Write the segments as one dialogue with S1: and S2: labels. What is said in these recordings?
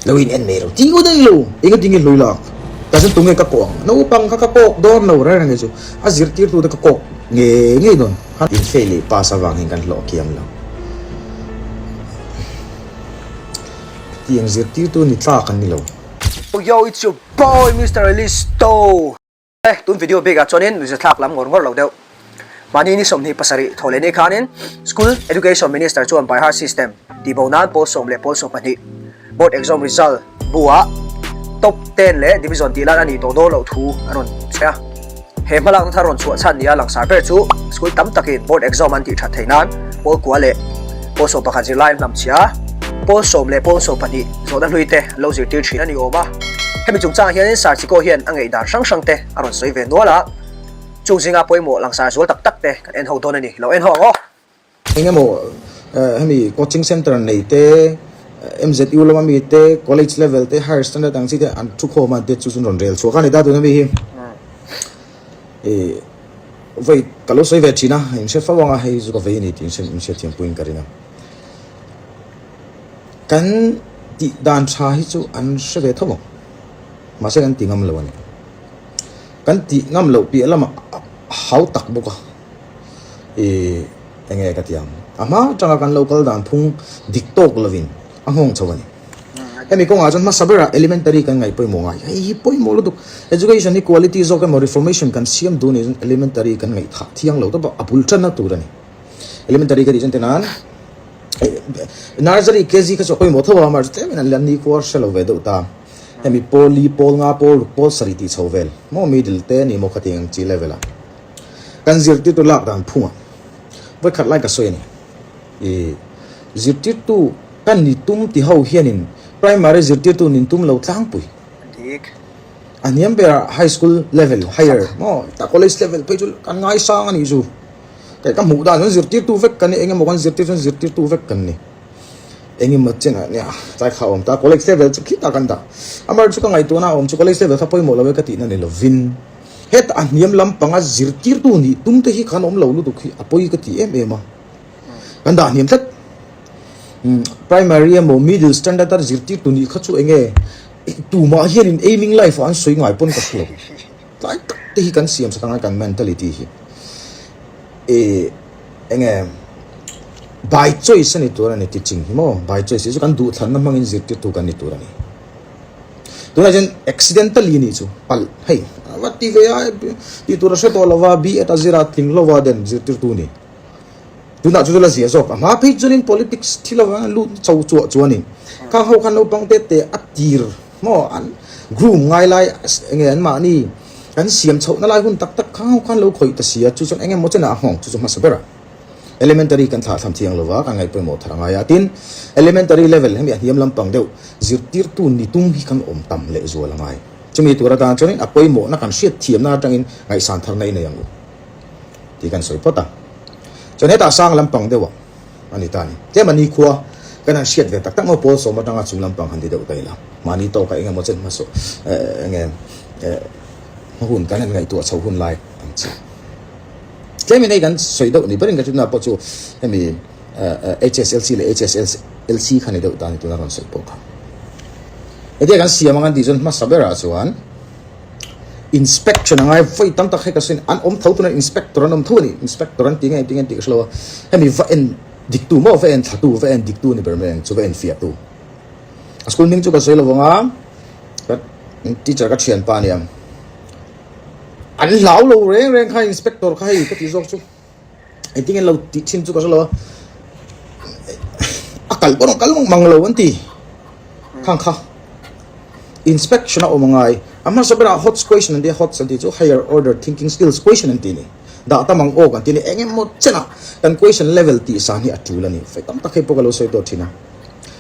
S1: Lo in en mai ro ti ngawt daih lo. Enga tinge hlui lak? Tah chuan tunge ka kawh ang? Naupang kha ka kawk dawn lo reng reng chu a zirtirtu te ka kawk ngei ngei dawn. In fail leh pass avang hian kan hlawh kiam lo. Tiang zirtirtu ni tlak an ni lo.
S2: Yo it's your boy Mister Elisto. E, tun video bik ah chuanin nuihza thlak lam ngawr ngawr lo deuh. Mahni ni 27 thaw leh ni khanin School Education Minister chuan by heart system tihbo nan pawl 10 leh pawl 12 board exam result bu ah top 10 leh division tih lan a nih tawh dawn loh thu a rawn sawi a. He hmalakna thar rawn chhuah chhan nia langsar ber chu school tam takin board exam an tih that theih nan pawl kua leh pawl 11 zirlai an hlamchhia a, pawl 10 leh pawl 12 zawhna hlui te an lo zirtir thin a ni awm a. Hemi chungchangah hianin Sir Chiko hian a ngaihdan hrang hrang te a rawn sawi ve nual a, chung zinga pawimawh langsar zual tak tak te kan en ho dawn a ni. Lo en ho ang aw!
S1: Eng emaw hemi coaching centre nei te, MZU lama mi te, college level te, higher standard ang chi te an thu khawm a, te chu chu an rawn rel chhuak a ni ta tuna mi hi. Ih vawi ka lo sawi ve thin a, in hre fo ang a, hei chu ka vei a ni tih in hriat thiam puiin ka ring a. Kan tih dan tha hi chu an hre ve tho ang, mahse kan ti ngam lo a ni. Kan tih ngam loh piah lamah a hau tak bawk a, ih eng nge ka ti ang, a hma atanga kan lo kal dan phung dik tawk lovin a nghawng chho a ni. Hemi kawngah chuan hmasa berah elementary kan ngaih pawimawh ngai, hei hi pawimawh lutuk, education hi quality zawk emaw reformation kan siam duh nih chuan elementary kan ngaihthah thiang lo tawp a, a bul tanna tur a ni. Elementary ka tih chuan tinan. Nursery KG kha chu a pawimawh tho a, mahse tlem in an ni khua hre lo ve deuh ta. Hemi pawl li, pawl nga, pawl ruk, pawl sarih tih chho vel maw middle te ni maw khatiang ang chi level ah kan zirtirtu lak dan phung ah vawi khat lai ka sawi a ni. Ih zirtirtu kan ni tum ti ho hianin primary zirtirtu nin tum lo tlangpui. A hniam ber ah high school level higher maw college level phei chu kan ngaisang a nih chu. Kei ka hmuh dan chuan zirtirtu vek kan ni, eng emaw kan zirtir chuan zirtirtu vek kan ni. Eng emaw chenah nia tlai kha a awm ta, college level chu khitah kan dah. Amaherawhchu chu ka ngaihtuahna a awm chu college level kha pawimawh lo e ka tihna ni lovin hetah a hniam lampanga zirtirtu nih tum te hi khan awm lo lutuk hi a pawi ka ti em em a. Kan dah hniam tlat. Primary emaw middle standard a zirtirtu nih kha chu eng nge tumah hianin aiming life ah an sawi ngai pawn ka hre lo. Tlai tak te hi kan siam sak anga kan mentality hi eh enge by choice a ni tur a ni teaching hi maw by choice hi chu kan duhthlanna hmangin zirtirtu kan ni tur a ni. Tunah hian accidentally nih chu palh hei va ti ve a tih tur a hre tawh lova B.Ed a zira tling lova den zirtirtu ni. Tunah chu chu la zia zawk a hma phei chuanin politics thil avanga lut cho chuah chuanin khang ho khan naupang te te a tir Maw an groom ngai lai enge an mahni kan siam chhoh na lai hun tak tak khang ho khan lo khawih ta sia chu chuan eng emaw chenah a nghawng chu chu hmasa ber a. Elementary kan thlah tham thiang lova kan ngaih pawimawh thar a ngai a tin elementary level hemi a hniam lampang deuh zirtirtu ni tum hi kan awm tam leh zual a ngai. Chumi tur atan chuanin a pawimawhna kan hriat thiamna atangin ngaihsan tharna i nei ang u tih kan sawi phawt a. Chuan hetah sang lampang deuh ah A ni ta a ni. Tlem a ni khua kan han hriat ve tak tak maw pawl sawm atanga chung lampang han ti deuh ta ila. Mahni tawkah eng emaw chen hmasawh eng nge hma hun kan han ngaihtuah chho hun lai ang chi. Tlem in hei kan sawi deuh ni berin ka hriatna pawh chu hemi HSLC leh HSLC kha ni deuh ta a ni tuna rawn sawi pawh kha. Hetia kan siam ang an tih chuan hmasa berah chuan Inspection a ngai vawi tam tak hei ka sawi an awm tho tuna inspector an awm tho a ni inspector an ti nge ti nge tih ka hre lo a hemi va en dik tu maw va en thla tu va en dik tu ni ber mai ang chu va en fiah tu a school hming chu ka sawi lo vang a ka teacher ka thian pa ania an hlau lo reng reng kha inspector kha hei ka ti zawk chu. Engtin nge lo tih thin chu ka hre lo a, a kal pawh a kal mang lo an ti khang kha inspection a awm a ngai a hmasa berah hots question an ti a hots an tih chu higher order thinking skills question an ti a ni dah tam ang awk an ti a ni eng emaw chenah kan question level tih san hi a tul a ni fei tam tak hei pawh ka lo sawi tawh thin a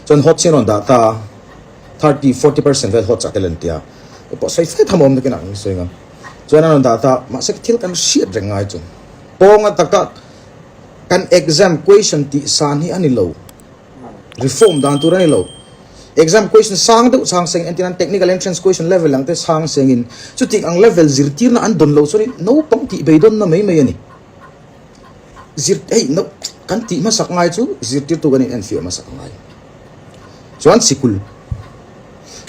S1: chuan hots hi a rawn dah ta a 30 40% vel hots ah tel an ti a pawh sawi fai tham awm takin a sawi ngam chuan a rawn dah ta mahse thil kan hriat reng ngai chu. Pawnga taka kan exam question tih san hi a ni lo. Reform dan tur a ni lo. Exam question sang deuh chang sengin entir nan technical entrance question level ang te chang sengin chutik ang level zirtirna an dawn lo chuanin naupang tih beidawnna mai mai a ni. Zir hei no kan tih hmasak ngai chu zirtirtu kan inenfiah hmasak a ngai. Chuan sikul.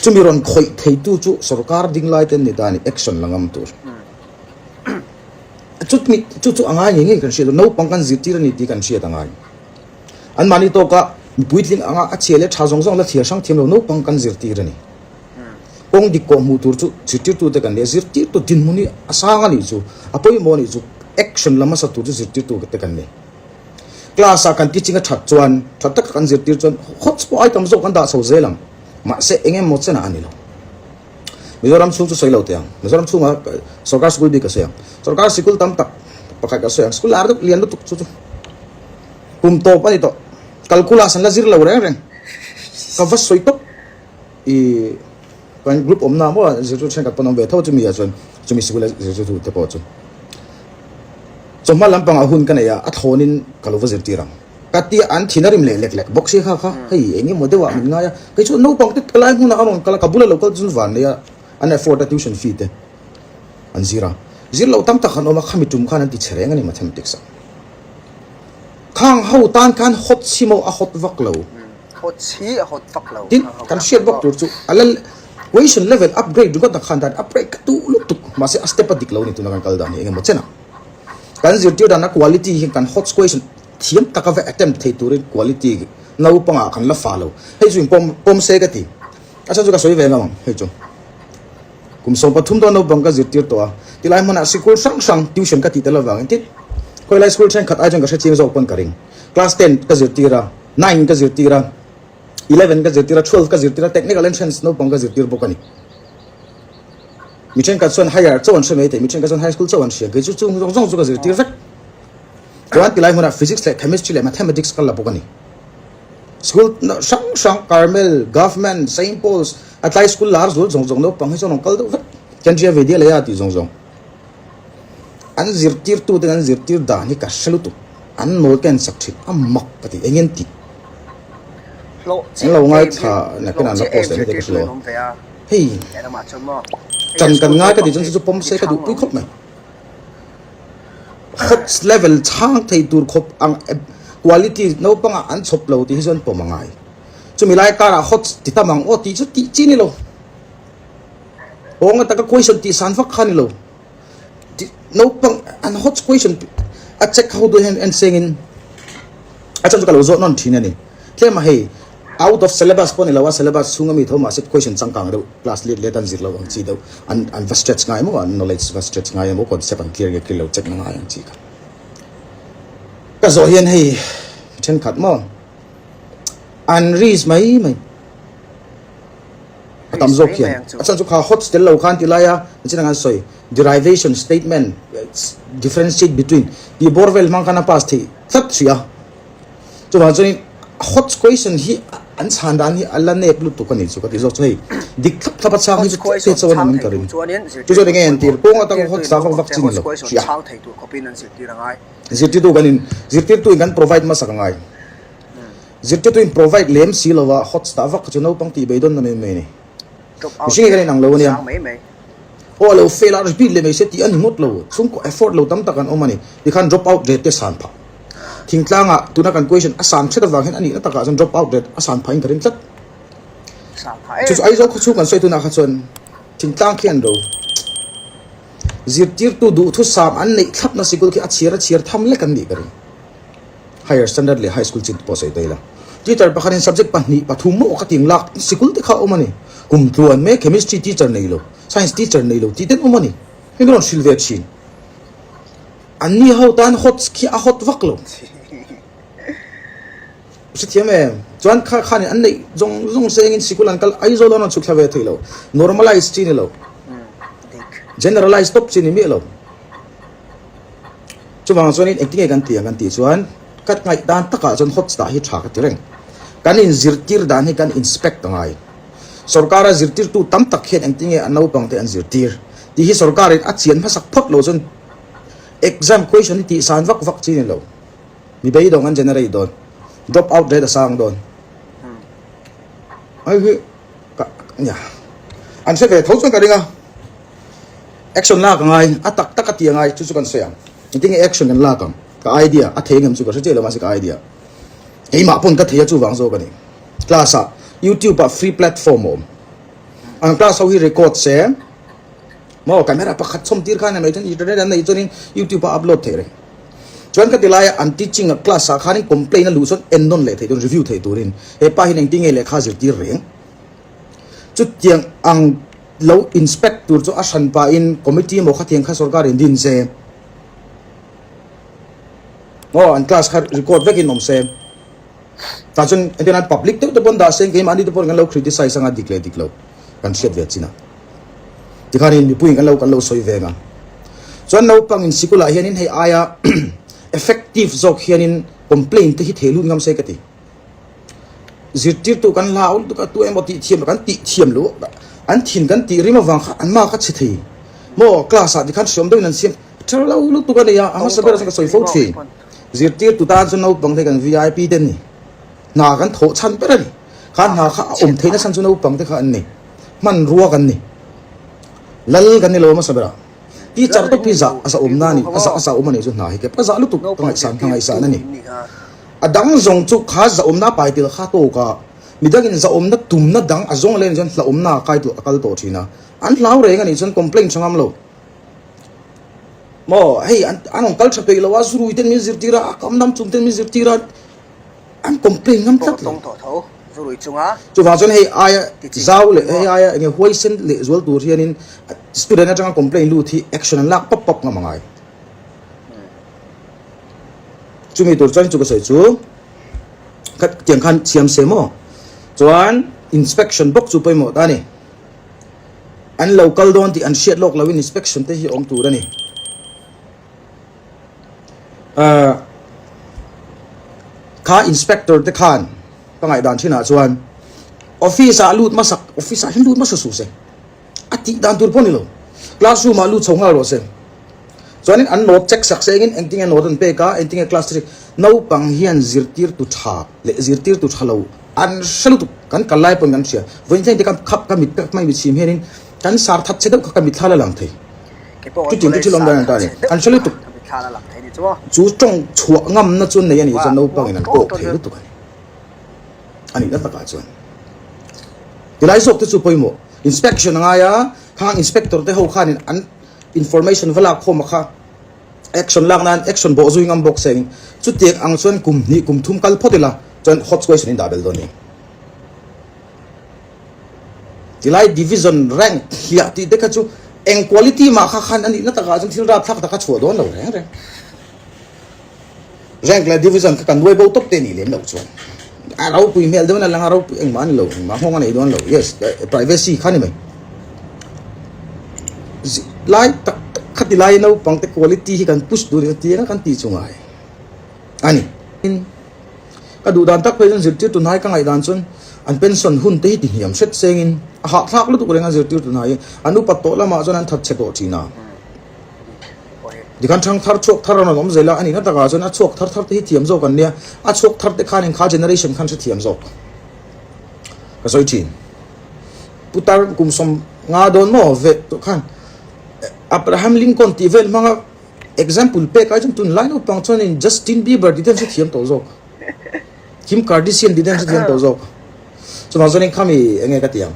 S1: Chumi rawn khawih theitu chu sorkar ding lai te an ni ta a ni, action la ngam tur. Chutmi chu chu a ngai ngei ngei kan hriat a, naupang kan zirtir a ni tih kan hriat a ngai. Anmahni tawka mi puitling anga a chhia leh tha zawng zawng la thliar hrang thiam lo naupang kan zirtir a ni. Kawng dik kawh hmuh tur chu zirtirtute kan ni a, zirtirtu dinhmun hi a sang a nih chu, a pawimawh a nih chu, action la hmasa tur chu zirtirtute kan ni. Class ah kan teaching a that chuan, tha taka kan zirtir chuan hots pawh ai tam zawk kan dah chho zel ang. Mahse eng emaw chenah a ni lo. Mizoram chhung chu sawi lo teh ang. Mizoram chhungah sorkar sikul bik ka sawi ang. Sorkar sikul tam tak pakhat ka sawi ang. Sikul lar deuh lian lutuk chu chu kum tawp a ni tawh. Calculus an la zir lo reng reng. Ka va sawi tawp i kan group awmna maw zirtirtu thenkhat pawn awm ve tho chumi ah chuan chumi sikula zirtirtu te pawh chu chawhma lampangah hun ka nei a, a thlawnin ka lo va zirtir ang. Ka tia an thin a rim leh lek lek bawk si kha kha hei eng emaw deuh ah min ngai a, kei chu naupang te ka lai hmunah a rawn kal a, ka bula lo kal chu van nei a, an afford a tuition fee te an zir a, zir loh tam tak an awm a, khami tum khan an ti che reng a ni mathematics ah. Khang ho tan khan hot si maw a hot vak lo.
S2: Hot si a hot vak lo.
S1: Tin, kan hriat bawk tur chu a la question level upgrade ringawt ang khan dan upgrade ka duh lutuk mahse a step a dik lo a ni tuna kan kal dan hi eng emaw chen ah. Kan zirtir dan a quality hi kan hot question thiam taka va attempt thei turin quality naupangah kan la fah lo. Hei chu in pawm pawm se ka ti. A chhan chu ka sawi ve ngam ang hei chu. Kum 13 dawn naupang ka zirtir tawh a, tilai hmunah sikul hrang hrang tuition ka tih tel avangin tin khawilai school thenkhat ai chuan ka hrechiang zawk pawn ka ring. Class ten ka zirtir a, nine ka zirtir a, eleven ka zirtir a, twelve ka zirtir a, technical entrance naupang ka zirtir bawk a ni. Mi thenkhat chuan higher chauh an hre mai thei, mi thenkhat chuan high school chauh an hria, kei chu chung zawng zawng chu ka zirtir vek. Chuan tilai hmunah physics leh chemistry leh mathematics ka la bawk a ni. School hrang hrang Carmel, Government, Saint Paul's a tlai school lar zual zawng zawng naupang hi chuan rawn kal deuh vek. Kendriya Vidyalaya tih zawng zawng. An zirtirtu ten an zirtir dan hi ka hre lutuk. An nawl te an sak thin a mak ka ti eng en tih. An lo ngaithla nakin an la post leh mai te ka hre lo a. Hei ṭan kan ngai ka tih chuan chu chu pawm se ka duhpui khawp mai. Hot level chhang thei tur khawp ang quality naupangah an chhawp lo tih hi chuan pawm a ngai. Chumi lai karah hot ti tam ang aw tih chu tih chi ni lo. Awnga taka question tih san vak kha ni lo. Naupang an hot question a check ho duh hian en sengin a chhan chu ka lo zawh nawn thin a ni. Tlem a hei out of syllabus pawh ni lo a syllabus chhunga mi tho mahse question changkang deuh class let let an zir lo ang chi deuh an an va stretch ngai maw an knowledge va stretch ngai emaw concept an clear nge clear lo check na ngai ang chi kha ka zawh hian hei thenkhat maw an risk mai mai a tam zawk hian a chhan chu kha hot tel lo khan ti lai a chin ang an sawi derivation statement differentiate between tih bawr vel hmang khan a pass theih tlat hrih a. Chuvang chuanin hot question hi an chhan dan hi a la nep lutuk a ni chu ka ti zawk chu hei dik thlap thlap a chhang hi chu tlem te chuan an awm ka ring. Chu chuan enge entir kawng atanga hot sa vak vak chi ni lo hria. Zirtirtu kan in zirtirtu in kan provide hmasak a ngai. Zirtirtu in provide lem si lova hot sa vak kha chu naupang tih beidawn na mai mai a ni. Mihring hi kan inang lo a nia. Aw a lo fail a, repeat leh mai se tih a ni ngawt lo. Chhungkaw effort lo tam tak an awm a ni. Tikhan drop out rate te san phah. Thingtlangah tuna kan question a san hret avang hian a nihna takah chuan drop out rate a san phahin ka ring tlat. Chu chu Aizawl khawchhung kan sawi tunah kha chuan thingtlang khi an ro. Zirtirtu duhthusam an neih thlapna sikul khi a chhiar a chhiar tham lek an nih ka ring. Higher standard leh high school chin te pawh sawi ta ila. Teacher pakhatin subject pahnih pathum maw ka ting lak sikul te kha a awm a ni. Kum tluan mek chemistry teacher nei lo, science teacher nei lo tih ten awm a ni. Heng rawn hrilh ve thin. An ni ho tan hot khi a hot vak lo. Hrethiam em? Chuan kha khanin an neih zawng zawng sengin sikul an kal Aizawl an rawn chhuk thla ve thei lo. Normalize chi ni lo. Generalize tawp chi ni miah lo. Chuvang chuanin engtinge kan ti ang kan tih chuan ka ngaih dan takah chuan hot dah hi tha ka ti reng. Kan inzirtir dan hi kan inspect a ngai. Sorkara zirtirtu tam tak hian engtinge a naupangte an zirtir tih hi sorkarin a chian hmasak phawt lo chuan exam question hi tih san vak vak chi ni lo. Mi beidawng an generate dawn. Drop out rate a sang dawn. Hei hi ka nia an hre ve tho chuan ka ring a. Action lak a ngai, a tak tak a ti a ngai, chu chu kan sawi ang. Engtin nge action kan lak ang? Ka idea, a thei ngam chu ka hre chiah lo mahse ka idea. Keimah pawn ka thei a chuvang zawk a ni. Class ah YouTube ah free platform a awm. An class ho hi record se maw camera pakhat chhawm tir khan mai chuan internet an neih chuanin youtube ah upload theih reng. Chuan ka ti laia an teaching a class ah khanin complaint a luh chuan en nawn leh theih turin review theih turin hepa hian engtin nge lehkha zirtir reng. Chutiang ang lo inspect tur chu a hran pahin committee emaw khatiang kha sorkar in din se maw an class kha record vekin awm se. Tah chuan engtin an public deuh te pawn dah seng keimahni te pawn kan lo criticize anga dik leh dik lo kan hriat ve chin a. Tikhanin mipuiin kan lo kan lo sawi ve anga. Chuan naupangin sikul ah hianin hei aia effective zawk hianin complaint te hi thei lut ngam se ka ti. Zirtirtu kan hlau lutuk a tu emaw tih thiam kan tih thiam lo an thin kan tih rim avang kha an ma kha chhe thei maw class ah tikhan hriam deuhin an siam tha lo lutuk a nia a hmasa ber ah chuan ka sawi fo thin. Zirtirtu tan chuan naupang te kan vip te an ni. Hna kan thawh chhan ber a ni. Kha hna kha a awm theihna chhan chu naupang te kha an ni. Hmanrua kan ni. Lal kan ni lo hmasa berah. Teacher te pawh hi zah a zahawmna a ni. A zah a zahawm a nih chu hna hi kep. Ka zah lutuk ka ngaihsan ka ngaihsan a ni. A dang zawng chu kha zahawmna a pai tel kha tawk a, midangin zahawmna tumna dang a zawng leh a nih chuan hlauhawmna a kai tawh a kal tawh thin a. An hlau reng a nih chuan complaint tha ngam lo. Maw hei an an rawn kal tha peih lo a, zurui ten min zirtir a, a kam dam chung ten min zirtir a, an complain ngam tlat lo. Chuvang chuan hei aia zau leh hei aia enge huaisen leh zual tur hianin student atanga complain lut hi action an lak pawp pawp ngam angai. Chumi tur chuan chu ka sawi chu khat tiang khan siam se maw chuan inspection bawk chu pawimawh ta a ni. An lo kal dawn tih an hriat lawk loin inspection te hi awm tur a ni. Ahh kha inspector te khan ka ngaihdan thinah chuan office ah lut hmasak office ah hian lut hmasa suh se a tih dan tur pawh a ni lo classroom ah lut chho nghal rawh se. Chuanin an note check sak sengin engtinge note an pek a, engtinge class te naupang hian zirtirtu tha leh zirtirtu tha lo an hre lutuk kan kal lai pawn kan hria. Vawiin thleng te khan khap ka mit ka hmai mit chhim hianin kan sar that che deuh kha ka mitthla la lang thei. Chutiang chu thil awm dan a ni ta a ni. An hre lutuk. Chu tawng chhuah ngamna chu nei a nih chuan naupangin an kawk thei lutuk a ni. A nihna takah chuan tilai zawk te chu pawimawh. Inspection a ngai a, khang inspector te ho khanin an Information va lak khawm a kha action lak nan action bawh zui ngam bawk seng chutiang ang chuan kum hnih kum thum kal phawt ila chuan hot question in dah bel dawn ni. Tilai division rank hliah tih te kha chu eng quality mah kha khan a nihna takah chuan thil rapthlak tak a chhuah dawn lo reng reng. Rank leh division kha kan nuai bo tawp te nih lem loh chuan a ropui hmel deuhin a lang a, ropui engmah a ni lo, engmah nghawng a nei dawn lo. Yes, privacy kha ni mai. Lai tak tak kha ti lai naupang te quality hi kan push duh ringawt tiang a kan tih chu ngai a ni. Ka duh dan tak phei chuan zirtirtu hnai ka ngaihdan chuan an pension hun te hi ti hniam hret sengin a hahthlak lutuk reng a zirtirtu hnai hi an upat tawh lamah chuan an that chhe tawh thin a. Tikhan thang thar chhuak thar a rawn awm zel a, a nihna takah chuan a chhuak thar thar te hi thiam zawk an nia, a chhuak thar te khanin kha generation khan hrethiam zawk ka sawi thin. Putar kum 50 dawn maw ve tawh khan Abraham Lincoln tih vel hmanga example pek ai chuan tunlai naupang chuanin Justin Bieber tih te an hrethiam tawh zawk, Kim Kardashian tih te an hrethiam tawh zawk. Chuvang chuanin khami enge ka ti ang,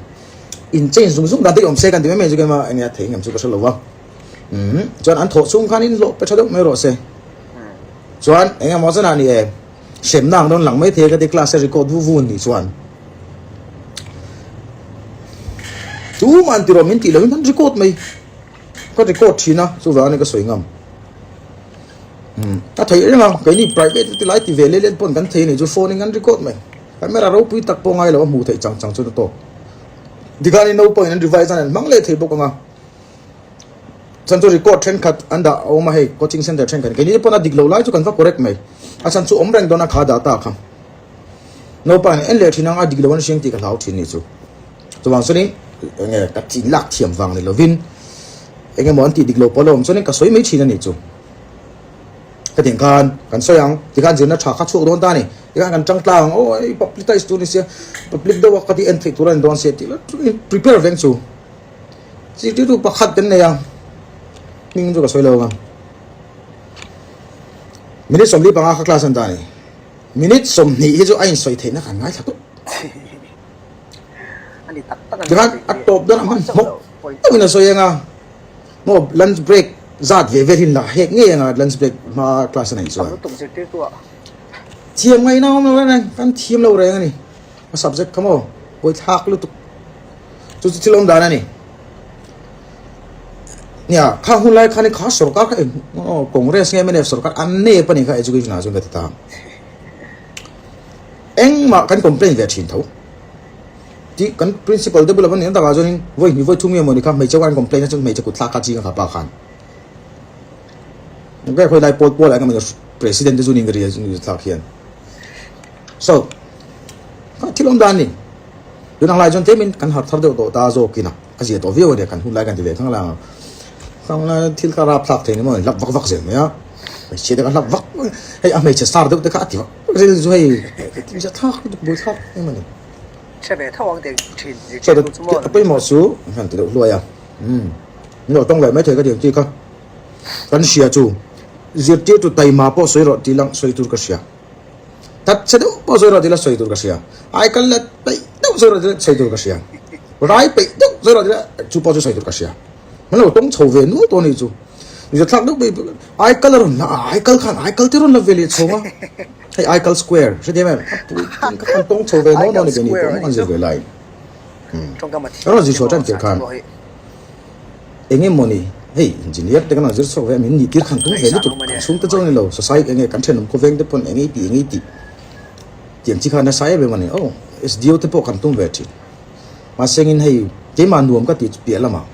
S1: in change zung zung dan te hi awm se kan ti mai mai chu keimah enge a thei ngem chu ka hre lo va. Umm chuan an thawh chhung khan in hlawh pe tha deuh mai rawh se. Chuan eng emaw chuan ni e hremna ang dawn lang mai thei ka ti class a record vu vu ni chuan. Tumah an ti rawh min tih lohin kan record mai. Ka record thin a chuvang ani ka sawi ngam. Umm a theih reng a keini private ti lai ti ve leh let pawn kan thei ni chu phone in kan record mai. Camera ropui tak pawh ngai lo a hmuh theih chang chang chuan a tawk. Tikhan in naupangin an revise a an hmang leh thei bawk ang a. Chhan chu record thenkhat an dah a awm a hei coaching center thenkhat keini te pawn a dik lo lai chu kan va correct mai a chhan chu awm reng dawn a kha data kha naupang in en leh thin ang a dik lo an hriang tih ka hlau thin ni chu chuvang chuanin enge ka chin lak thiam vang ni lovin enge maw an tih dik lo pawh la awm chuanin ka sawi mai thin a ni chu ka tih khan kan sawi ang tikhan zirna tha kha chhuak dawn ta a ni tikhan kan tang tlang ang aw hei publicize tur ni sia public deuh a ka tih en theih tur a ni dawn sia tih prepare veng chu. Zirtirtu pakhat kan nei a, hming chu ka sawi lo ang. Minute 45 kha class an ta a ni. Minute 20 hi chu a insawi theihna kan ngaithla tawp. Tikhan a tawp dawn a hmanhmawh deuhin a sawi ang a, maw lunch break zat ve vel hi la hek ngei ang a lunch break hma class a neih chuan. Thiam ngaihna awm lo reng reng, kan thiam lo reng a ni. A subject kha maw buaithlak lutuk. Chu chu thil awm dan a ni. Nia, kha hun lai khan kha sorkar kha eng Congress nge mnf sorkar an nep a ni kha education ah chuan ka ti ta. Engmah kan complain ve thin tho. Ti kan principal te bulah an takah chuanin vawi hnih vawi thum nge mawni kha hmeichhe khan complain a chuan hmeichhe kut thlak kha ching a kha pa khan. Ka khawi lai pawl pawl ah engemaw president te chu niin ka ria chu thlak hian. So kha thil awm dan ni. Tunang lai chuan tlemin kan harh thar deuh tawh ta zawkin a a zia tawh viau a nia kan hun lai kan ti ve thang lang a. Khang lai thil kha rap thlak thei ni maw hlap vak vak zel mai a. Hmeichhia te kha hlap vak hei a hmeichhe star deuh te kha a ti vak vak zel chu hei zia thlak lutuk buai thlak em a ni.
S2: Hre ve tho ang tih thin zirtirtu chu maw
S1: A pawimawh chu han ti deuh hluai a umm min lo tawng leh mai thei ka ti ang chi kha kan hria chu zirtirtu taima pawh sawi rawh tih lang sawi tur ka hria. That chhe deuh pawh sawi rawh tila sawi tur ka hria. Ai kal let peih deuh sawi rawh tila sawi tur ka hria. Rai peih deuh sawi rawh tila chu pawh chu sawi tur ka hria. Hman lo tawng chho ve nual tawh anih chu. Mizo thlak deuh peih ai kal a rawn la a, ai kal khan ai kal te rawn la ve leh chhawng a. Hei ai kal square hrethiam em? A pui tin ka khan tawng chho ve nual nual a ni keini pawh maw kan zir ve lai.
S2: Tawngkam a thiam
S1: A rawn zir chhuah tan tir khan. Eng emaw ni, hei engineer te kan rawn zir chhuak ve a, min nih tir khan tum ve lutuk, kan chhungte chu a ni lo, society enge kan thenawm khawveng te pawn eng ei tih eng ei tih tih ang chi khan nasa em em a ni, aw SDO te pawh kan tum ve thin, mahse engin hei keimah nuam ka tih piah lamah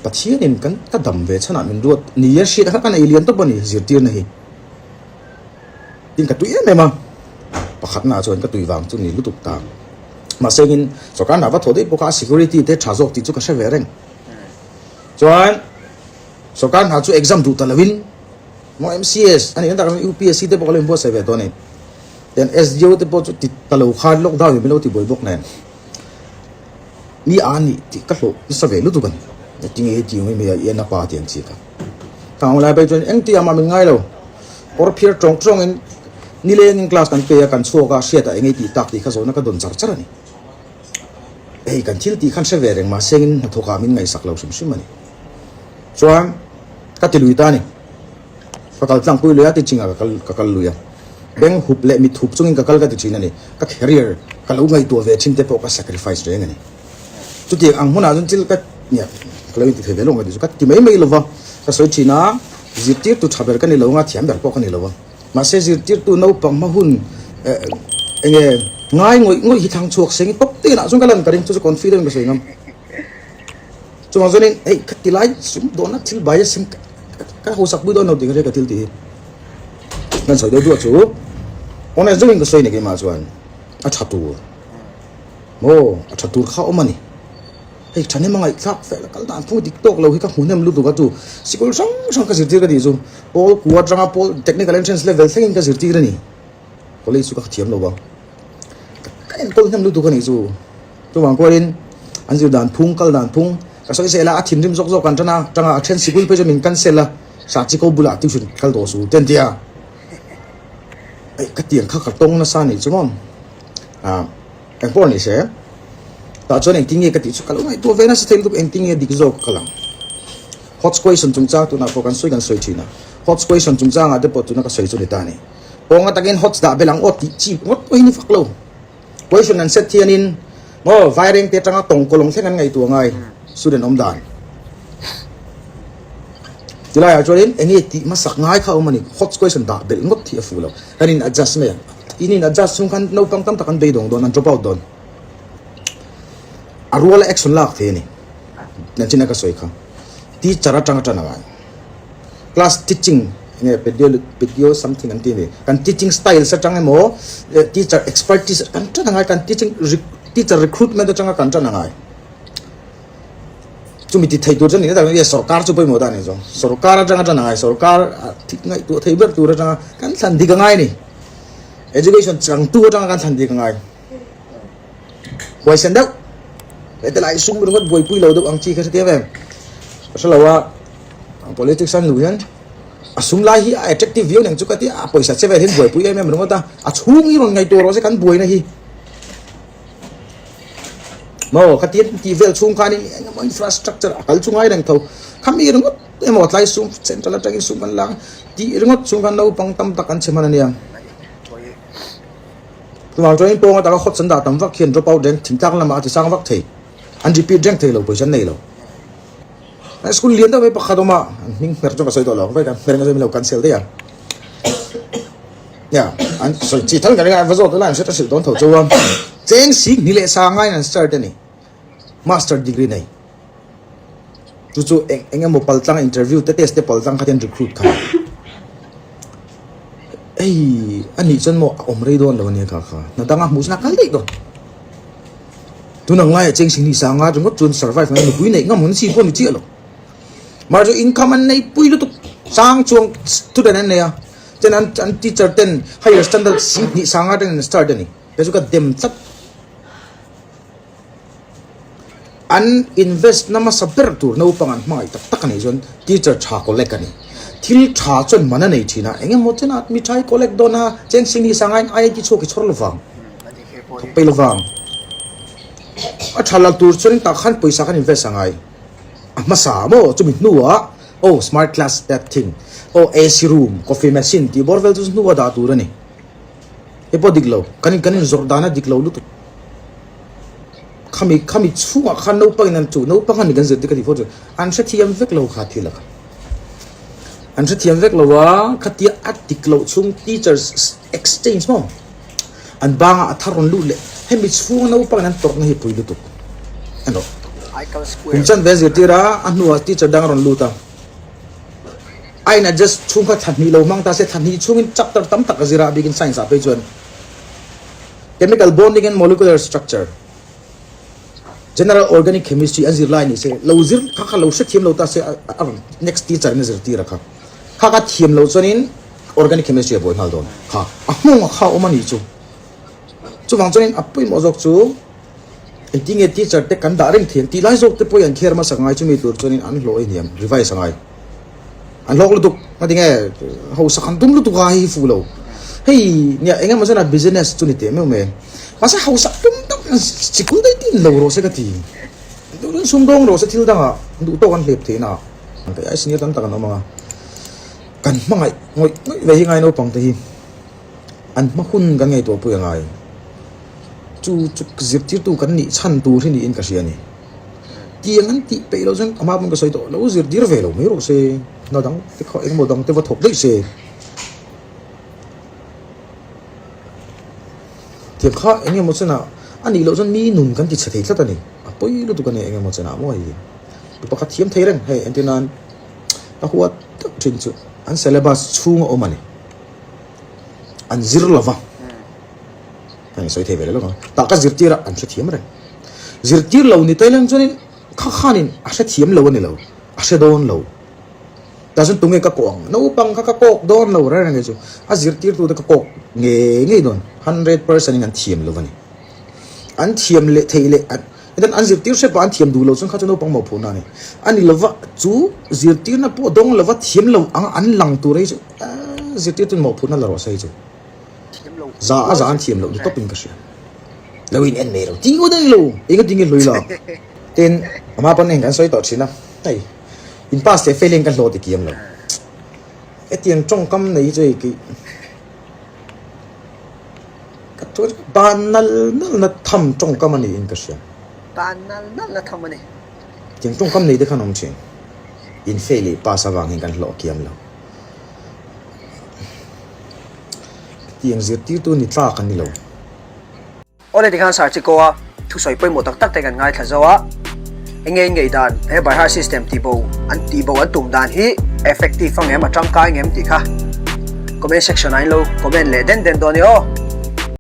S1: Pathianin kan ka dam ve chhanah min ruat ni a hriat kha ka nei lian tawp a ni zirtirna hi tin ka tui em em a, pakhatnaah chuan ka tui vang chu ni lutuk ta, mahse engin sorkar hna va thaw daih bawk a security te tha zawk tih chu ka hre ve reng. Chuan sorkar hna chu exam duh ta loin maw MCS a nih na tak chuan UPSC te pawh ka lo inbuatsaih ve tawh a ni. Then SDO te pawh chu ti ta lo khan lockdown in min lo ti buai bawk nen mi a nih tih ka hlawh nasa ve lutuk a ni. Tinge hei tih ang hi i en a pa tih ang chi kha. Khang lai phei chuan engti ah mah min ngai lo. Kawr phiar tawng tawngin nilengin class kan pe a kan chhuak a hriatah eng ei tih tak tih kha zawhna ka dawn char char a ni. Hei kan thil tih khan hre ve reng mahse engin hnathawk ah min ngaihsak lo hrim hrim a ni. Chuan ka ti lui ta a ni. Ka kal tlangpui lui a teaching ah ka kal ka kal lui a. Beng hup leh mit hup chungin ka kal ka ti thin a ni. Ka career ka lo ngaihtuah ve thin te pawh ka sacrifice reng a ni. Chutiang ang hmunah chuan thil ka nia ka lo inti thei ve lawng ka ti chu ka ti mai mai lova ka sawi thin a zirtirtu tha ber ka ni lo anga thiam ber pawh ka ni lo a. Mahse zirtirtu naupang hma hun enge ngai ngawih ngawih hi thlang chhuak seng tawp te inah chuan ka lan ka ring chu chu confident ka sawi ngam. Chuvang chuanin hei ka ti lai sum dawnna thil bai a sem ka hausak pui dawn lo tih ka hria ka thil tih hi. Kan sawi deuh duah chu honest deuhin ka sawi ni keimah chuan a tha tur maw a tha tur kha awm a ni. Hei thahnem a ngaihthlak fel a kal dan phung dik tawk lo hi ka hmu hnem lutuk a chu sikul hrang hrang ka zirtir ka tih chu pawl kua atanga pawl technical entrance level thlengin ka zirtir a ni college chu ka thiam lo va ka enkawl hnem lutuk a nih chu chuvang kualin an zir dan phung kal dan phung ka sawi sel a a thinrim zawk zawk an tan a tanga a then sikul phei chu min cancel a sah chi ko bulah tuition kal tawh su te an ti a ka tiang kha ka tawng nasa a nih chu maw ah. Eng pawh ni se, tah chuan engtin nge ka tih chu ka lo ngaihtuah ve nasa thei lutuk engtin nge dik zawk ka lang. Hot question chungchang tunah pawh kan sawi kan sawi thin a, hot question chungchangah te pawh tuna ka sawi chu ni ta a ni. Kawnga takin hot dah belh ang aw tih chi ngawt pawh hi ni fak lo. Question an set hianin maw vaireng te atanga tawng kawlawng thleng an ngaihtuah ngai student awm dan. Tilaiah chuanin enge tih hmasak ngai kha awm a ni, hot question dah belh ngawt hi a fuh lo. Kan in adjust mai ang. In in adjust chhung khan naupang tam tak an beidawng dawn, an drop out dawn. A ruala action lak thei a ni. Nachina ka sawi kha. Teacher atanga tan a ngai. Class teaching nge pedio pedio something an ti a ni. Kan teaching styles atang emaw teacher expertise kan tan a ngai, kan teaching teacher recruitment atanga kan tan a ngai. Chumi ti thei tur chu a ni na tak e sorkar chu pawimawh ta a ni zawng. Sorkar atanga tan a ngai, sorkar ngaihtuah thei ber tur atanga kan thlan dik a ngai a ni. Education changtu atanga kan thlan dik a ngai. Huaisen deuh. Hete lai sum ringawt buaipui lo deuh ang chi kha hrethiam em. Ka hre lo a, politics an luh hian a sum lai hi a attractive viau neng chu ka ti a, pawisa che vel hian buaipui em em ringawt a, a chhung hi rawn ngaihtuah rawh se kan buaina hi. Maw khatia tih vel chhung khanin eng emaw infrastructure a kal chu ngai reng tho. Khami ringawt emaw tlai sum central atangin sum kan lak a tih ringawt chhung khan naupang tam tak an chhe hman a nia. Chuvang chuanin pawng atanga hot an dah tam vak hian drop out reng thingtlang lamah a ti sang vak thei. An repeat reng thei lo pawisa an nei lo. School lian deuh mai pakhat awm a, an hming hmer chu ka sawi tawh lo ang, vai kan hmer nge sawi min lo cancel daih a. Nia, an sawi chi thal ka ring a, an va zawt ula an hre ta hrilh dawn tho chu a. Cheng sik ni leh sa ngaiin an start a ni, master degree nei. Chu chu eng eng emaw paltlang interview te test te paltlang kha te an recruit kha. Hei a nih chuan maw a awm rei dawn lo a nia kha kha, hna danga hmuh chuan a kal daih dawn. Tun ang laiah cheng sing ni sanga ringawt chuan survive ngai nupui neih ngam hun chi pawh ni chiah lo. Mahse income an nei pui lutuk sang chuang student an nei a, ten an an teacher ten higher standard sing hnih sanga ten an start a ni. Kei chu ka dem tlat. An invest na hmasa ber tur naupang an hmangaih tak tak a nih chuan teacher tha collect a ni. Thil tha chuan man a nei thin a, eng emaw chen a mi tha hi collect dawn a, cheng sing ni sanga in IIT chhuak i chhawr lovang. Thawk peih lovang. A tha la tur chuan tah khan pawisa khan invest a ngai. A hmasa maw chumi hnuah oh smart class that thing oh AC room coffee machine tih bawr vel chu hnuah dah tur a ni. Hei pawh dik lo kan kan inzawrh dan a dik lo lutuk. Khami khami chhungah khan naupang in an chu naupang a ni kan zirtir ka tih fo chu an hrethiam vek lo kha thil a kha. An hrethiam vek lo a khatia a dik loh chhung teachers exchange maw. An bangah a thar rawn lut leh hemi chhunga naupangin an tawrhna hi pui lutuk a ni. Kum chanve a zirtir a, a hnuah teacher dang a rawn lut a. A in adjust chhung kha thla hnih lo hmang ta se, thla hnih chhungin chapter tam tak a zir a, a bikin science ah phei chuan chemical bonding and molecular structure, general organic chemistry an zir lai ni se, lo zir kha kha lo hrethiam lo ta se a rawn next teacher in a zirtir a kha. Kha ka thiam lo chuanin Organic chemistry a buai nghal dawn. Kha a nghawng a kha awm a nih chu. Chuvang chuanin a pawimawh zawk chu engtin nge teacher te kan dah reng thiam tih lai zawk te pawhin an kher hmasa ngai chumi tur chuanin an hlawh a hniam revise a ngai. An hlawk lutuk ngati nge hausak an tum lutuk a hei hi fuh lo. Hei nia eng emaw chuan a business chu ni teh meuh mai. Mahse hausak tum tak sikul daih tin lo rawh se ka ti. Duh sumdawng rawh se thil dangah duh tawk an hlep theihna ah. Kei ai senior tam tak an awm ang a. Kan hmangaih ngawih ngawih ve hi ngai naupang te hi an hma hun kan ngaihtuah pui a ngai. Chu chu zirtirtu kan nih chhan tur hi niin ka hria a ni. Tiang an tih peih loh chuan a hma pawn ka sawi tawh lo zirtir ve lo mai rawh se, hna dang te kha engemaw dang te va thawk daih se. Tiang kha engemaw chenah a nih loh chuan mi nun kan ti chhe thei tlat a ni. A pawi lutuk a ni engemaw chenah maw hei. Mi pakhat thiam thei reng hei entir nan. A huat deuh thin chu an syllabus chhunga awm a ni. An zir lo va, heng sawi thei ve leh lawk ang, tah ka zirtir a an hrethiam reng. Zirtir lo ni taileng chuanin kha khanin a hrethiam lo a ni lo, a hre dawn lo. Tah chuan tunge ka kawh ang, naupang kha ka kawk dawn lo reng reng chu a zirtirtute ka kawk ngei ngei dawn, 100% in an thiam lo a ni. An thiam leh theih leh an Hetiang an zirtir hrep a, an thiam duh lo chuan kha chu naupang mawhphurhna a ni. A ni lova, chu zirtirna pawh dawng lova thiam lo anga an lang tur hi chu zirtirtuin mawhphurhna la rawh se hi chu za a za an thiam loh ni tawpin ka hria. Lo in en mai lo, ti ngawt a ni lo, enga tinge hlui la. Tin, amah pawn eng kan sawi tawh thin a, hei in pass leh fail hian ka hlawh ti kiam lo. Hetiang tawngkam nei hi chu hei kei. Ka chu ban nal nal na tham tawngkam a niin ka hria.
S2: Ban nal nal na tham a ni.
S1: Tiang tawngkam nei te khan awm thin. In fail leh pass avang hian kan hlawh kiam lo. Tiang zirtirtu ni tlak an ni lo.
S2: Awle tikhan Sir Chikoa thusawi pawimawh tak tak te kan ngaithla zo a, enge in ngeih dan he by heart system tihbo an tihbo an tum dan hi effective ang em a tangkai ang em tih kha comment section ah in lo comment leh den den dawn i aw.